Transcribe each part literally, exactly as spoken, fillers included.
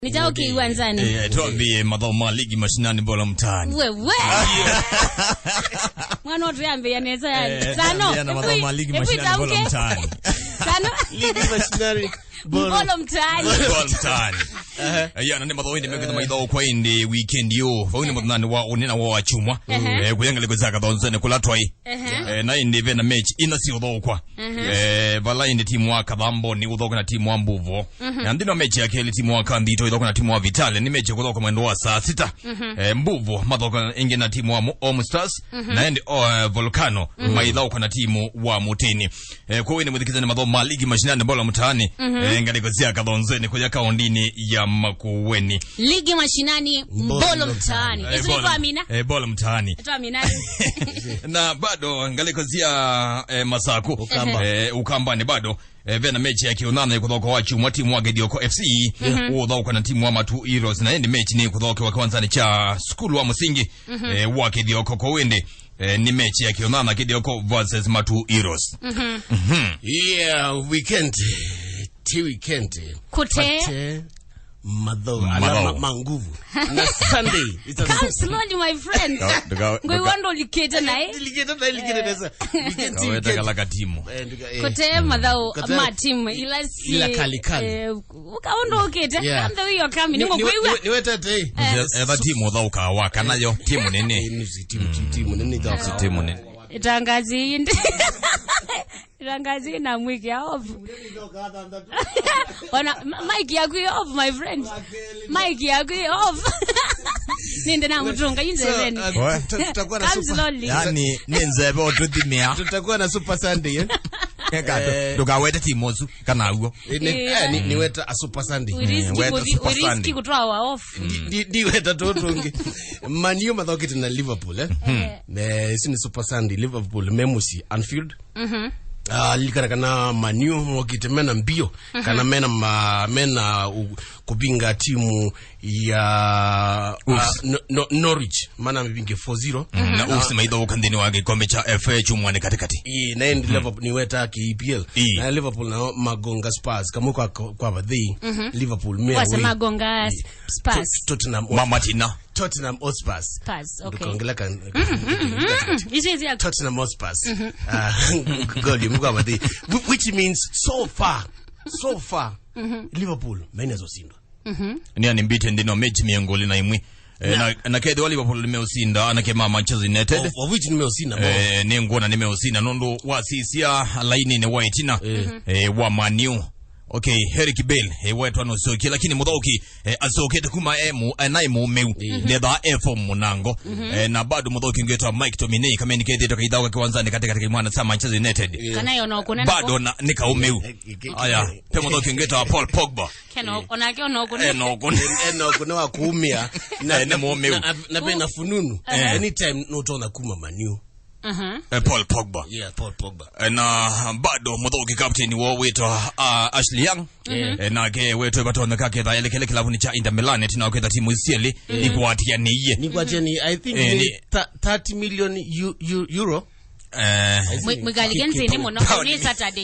Nĩ kyaũ kĩiwanzanĩ? Eh, twambie mathaũ ma ligi mashinani bola mtaani. Wewe. Mwana ũtũ yambĩĩa nesa yani. Eh, tano. Twambie na mathaũ ma ligi mashinani bola mtaani. Tano. Ligi mashinani bola mtaani. Bola mtaani. Eh, ya, na nĩ mathaũ ĩndĩ mekĩtha maithaũ kwa ĩndĩ weekend yo. Vau nĩ mũthanani wa ũnĩ na wa chumwa. Eh, kũya ngalĩko sya kathonzene kũla twai. Eh, na ĩndĩ ve na mechi ina siũthaũkwa. Eh, vala ĩndĩ timu wa Kathamboni ũthaũka na timu wa Mbuvo. Na nthĩnĩ wa mechi ya kelĩ timu wa Kanthito ĩthaũka na timu wa Vitale. Nĩ mechi kũthaũka mwendo wa saa sita. Eh, Mbuvo mathaũka ĩngĩ na timu wa Mu- Home Stars. Na ĩndĩ o, eh, Volcano maithaũka na timu wa Mutini. Eh, kwa wene mwĩthikĩthani mathaũ ma ligi mashinani bola mtaani. Eh, ngalĩko sya kathonzeni kũya kaũndĩnĩ ya Makueni. Ligi mashinani bola mtaani. Eh, isu nĩ bola- twamina. Eh, bola mtaani. Twamina. Na bado ngalĩko sya, eh, Masaku. Ukamba. Eh, Ukambani bado. Eh, ve na mechi ya kĩũnana ĩkũthaũka wa chumwa timu wa Kĩthioko F C. Ũthaũka na timu wa Matu Heroes. Na ĩndĩ mechi nĩ ĩkũthaũkĩwa kĩwanzanĩ kya sukulu wa mũsingi, eh, wa Kĩthioko kwa wende. Eh, nĩ mechi ya kĩũnana Kĩthioko versus Matu Heroes. Yeah, weekend. Ti weekend. Kũte. Pate. Mathaũ, ala ma- ma nguvu. Na Sunday, it's a Come slowly, my friend. Nduka- nduka- Ngwĩw'a nduka- ndũlikĩte naĩ. Likĩte na likĩte nesa. Likĩte kaweta kala katimu. Eh, nduka- eh. Kũte mathaũ ma timu ila si- ila kali kali. Eh, ũkaũndũkĩte. Yeah. Come the way you're coming. Nĩ- nĩ- nĩngũkwĩw'a. Nĩ- nĩwetete, eh. Eh, etha timu ũthaũkaa wa kana yo timu nene. Eh, nĩ si timu, timu, timu nene ithaũkaa. Si timu nene. Itangazi ĩndĩ. Itangazi na mwĩkĩa off. Ona m- mic yaku ĩ off, my friend. Mic yaku ĩ off. Nĩndĩ na mũtũnga yu nzeveni. So, uh, tuta- tutakuwa na Come super- slowly. Yani, nĩ nzeve ũtũthimĩa. Tutakuwa na Super Sunday, eh? Eka, ndũ- Eh. ndũkawete timu ũsu, kana ũguo. Eh, nĩ- eh, nĩ- nĩweta a Super Sunday. We risk Eh, weta kũthi- Super we risk Sunday. Kũtwawa off. Ndi- ndi- ndiweta tũtũ tũngĩ. Man U mathaũkĩte na Liverpool, eh? Eh. Eh, isu nĩ Super Sunday, Liverpool me mũsyĩ Anfield. Ah, lilikana kana Man U mokĩte mena mbio, kana mena ma- mena u- kũvinga timu ya, ah, Wolves. No- No- Norwich, mana mĩvinge four zero. Na Wolves maithaũka nthĩnĩ wa gĩkombe kya F A chumwanĩ katĩkatĩ. Ĩĩ, na ĩndĩ Liverpool nĩweta kĩ E P L. Ĩĩ. Na Liverpool nao magonga Spurs, kamwe kwa kwa vathei. Liverpool me Wase away. Magonga Ĩĩ. Spurs. Tot- Tottenham Mamatina. Tottenham Hotspurs. Spurs, okay. Ndũkaongela ka- Icio icio. Tottenham Hotspurs. Ah, goli mkwa mati. Wh- which means so far, so far, Liverpool maina zosindwa. Nĩ ani mbite ndino mechi mĩongo ĩlĩ na ĩmwe. Eh, na- na- na kethĩwa Liverpool nĩmeũsinda anake ma Manchester United. Of- of which nĩmeũsinda mo. Eh, nĩngwona nĩmeũsinda nũndũ wasisya lainĩnĩ wa ĩtina, eh, wa Man U. Okay, Eric Bale, eh, wetwa nũsyokie, lakini mũthaũki, eh, asokete kuma e mu- eh, naĩ mũũmĩu. Ndethaa e form mũnango. Eh, na bado mũthaũki ũngĩ wetwa Mike Tomine, kameni kethĩtwe kaithaũka kĩwanzanĩ katĩkatĩ ka imwana sya Manchester United. Kana yo no kũnena bado ko. Na nĩ kaũmĩu. Eh, eh, eh, aya, eh, pe mũthaũki ũngĩ wetwa Paul Pogba. Keno, onake ono kũne. Eh, no kũne. Eh, no kũne wa kuumia. Na- Eh, nĩ mũũmĩu. Na- na- na bena fununu. Eh. Anytime nũtona kuma Man U. Eh, Paul Pogba. Yeah, Paul Pogba. Eh, na bado mũthaũki captain woo wĩtwa, ah, Ashley Young. Eh, nake wetwe vatonyeka ketha elekele kĩlavunĩ kya Inter Milan, ĩtina wa kwĩtha timu isu syelĩ ikwatianĩie. Nĩkwatianĩie, I think eh, nĩ nĩ- tha- thirty million eu- eu- euro. Eh, Mwi- mwikalike nzini mũno. Pound. Ni Saturday.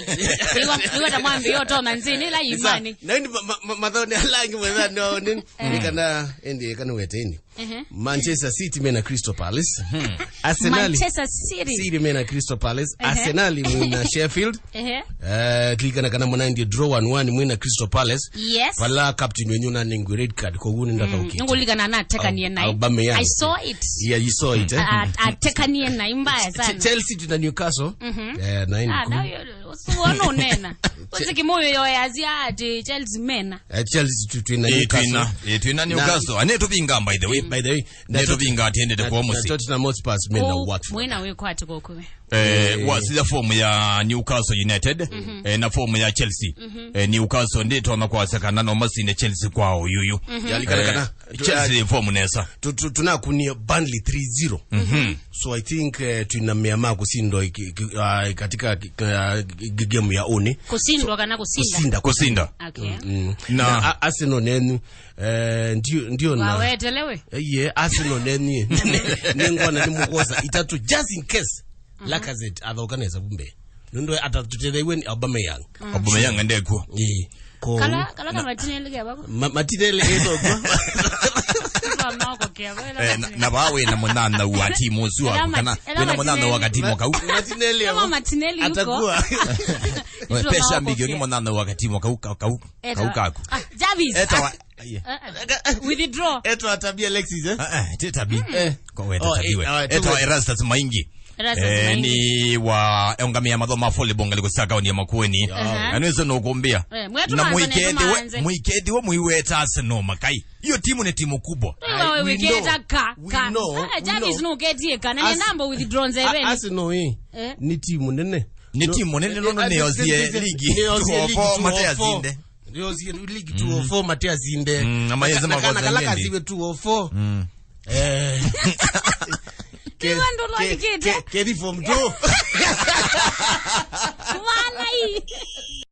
Niwa niwa tamwambi yo tona nzini la imani. Na ni ma- ma- ma- mathone alangi mwetha no ni. Ni kana endi kana weteni. Manchester City mena Crystal Palace. Arsenal. Manchester City. City mena Crystal Palace. Arsenal mwina Sheffield. Eh, tulikana kana mwana ndi draw one one mwina Crystal Palace. Yes. Vala captain wenyu na nengwe red card kwa guni ndaka uki. Ngulikana na tekanie naĩ. Aubameyang. I saw it. Yeah, you saw it, eh? Ah, ah, tekanie naĩ mbaya sana. Chelsea tuna Newcastle. Eh, na Ah, na Usuona unena. Usikimuyo yoyazia ati Chelsea mena. Eh, Chelsea tu- twina Newcastle. Twina, eh, twina Newcastle. Ane tuvinga, by the way. By the way, na Nĩ tuvinga atiendete na- kwa na mũciĩ. Tottenham Hotspurs mena Oh, Watford. Mwina wĩkwati kokuwe. Eh, wasila form ya Newcastle United, eh, na form ya Chelsea. Eh, Newcastle nditona kwasya kana no masinde Chelsea kwa uyuyu. Yalikana Eh, kana. Chelsea form nesa. Tu- tu- tunakunia Burnley three zero. So I think, eh, twina mea ma kusindwa iki- iki- ah, katika, ah, g- game ya uni. Kusindwa kana kusinda? Kusinda, kusinda. Okay. Na Na a- Arsenal nenyu, eh, ndio ndio na wawetelewe. Eh, ye Arsenal nenyu. Ningona ni mukosa itatu just in case. Lacazette athoka nesa vumbe. Nundu atatutethewe ni Aubameyang. Aubameyang ndekuo. Eh. Kala, kala na matineli keva ko. Ma-, matineli keva ko. Kwa noko keva, ela Eh, na, matineli. Na vaa wĩ na mũnyanyaũ wa timu ũsu waku, kana wĩ na mũnyanyaũ wa katimu kau? Matineli kama matineli yuko. Atakuwa. Pe shabiki, nĩ mũnyanyaũ wa katimu kau, kau, kau, kau kaku. Ah, Jarvis. Eta wa, ah, yeah. Eh, eh. Withdraw. Eta wa Tabia Alexis, eh? Ah, ah, ti Tabia. Eh. Kwa weta Tabia we. Eta wa Erastus Maingi. Erastus Eh, Maingi. Nĩ wa eũngamĩa mathomo ma volleyball ngalĩko sya kaunti ya Makueni. Aha. Na nĩsĩ nũkũmbĩa. Eh, mwetu Na maanza mũiketi we, nĩtũmaanze. Mũiketi we mũiweta Arsenal makai. Hiyo timu ni timu kubwa. Wewe we, wiketa ka, we ka. Know, ah, we Jarvis know. Nũketie ka. Na As-, nenda mbo withdraw nzeveni. A-, Arsenal hii. Eh. Ni timu nene. Ni timu nene, no, no, eh, nĩyosie ligi nĩyosie ligi two oh four, two oh four. Mateasinde. Nĩyosie ligi two oh four, mateasinde. Mm, na mayeze na kana makosa kala ngendi. Kasive two oh four. Mm. Eh. Ke-, Iwe ndo ke-, lwalikite. Ke-, keri form two. Mwana hii.